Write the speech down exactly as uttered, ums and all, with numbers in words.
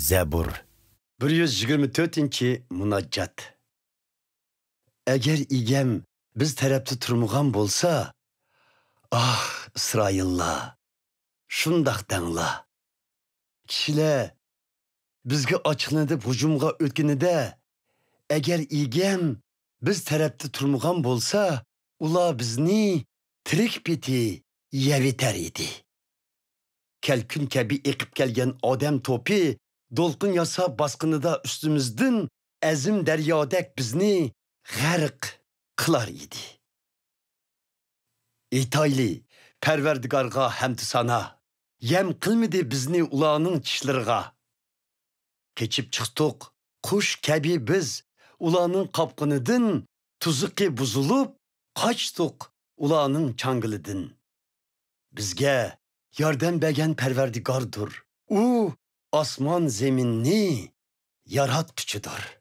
زەبۇر. بىر يۈز يىگىرمە تۆتىنچى مۇناجات. ئەگەر ئىگەم بىز تەرەپتە تۇرمىغان بولسا، ئاھ، ئىسرائىللار، شۇنداق دەڭلار. كىشىلەر بىزگە ئاچچىقلىنىپ ھۇجۇمغا ئۆتكىنىدە، ئەگەر ئىگەم بىز تەرەپتە تۇرمىغان بولسا، ئۇلار بىزنى تىرىك پېتى يەۋېتەر ئىدى. كەلكۈن كەبى ئېقىپ كەلگەن ئادەم توپى دولقۇن ياساپ باسقىنىدا ئۈستىمىزدىن ئەزىم دەريادەك بىزنى غەرق قىلار ئىدى. ئېيتايلى، پەرۋەردىگارغا ھەمدۇسانا، يەم قىلمىدى بىزنى ئۇلارنىڭ چىشلىرىغا. قېچىپ چىقتۇق، قۇش كەبى بىز ئۇلارنىڭ قاپقىنىدىن، تۇزىقى بۇزۇلۇپ، قاچتۇق ئۇلارنىڭ چاڭگىلىدىن. بىزگە ياردەم بەرگەن پەرۋەردىگاردۇر. ئۇ ئاسمان زېمىننى ياراتقۇچىدۇر.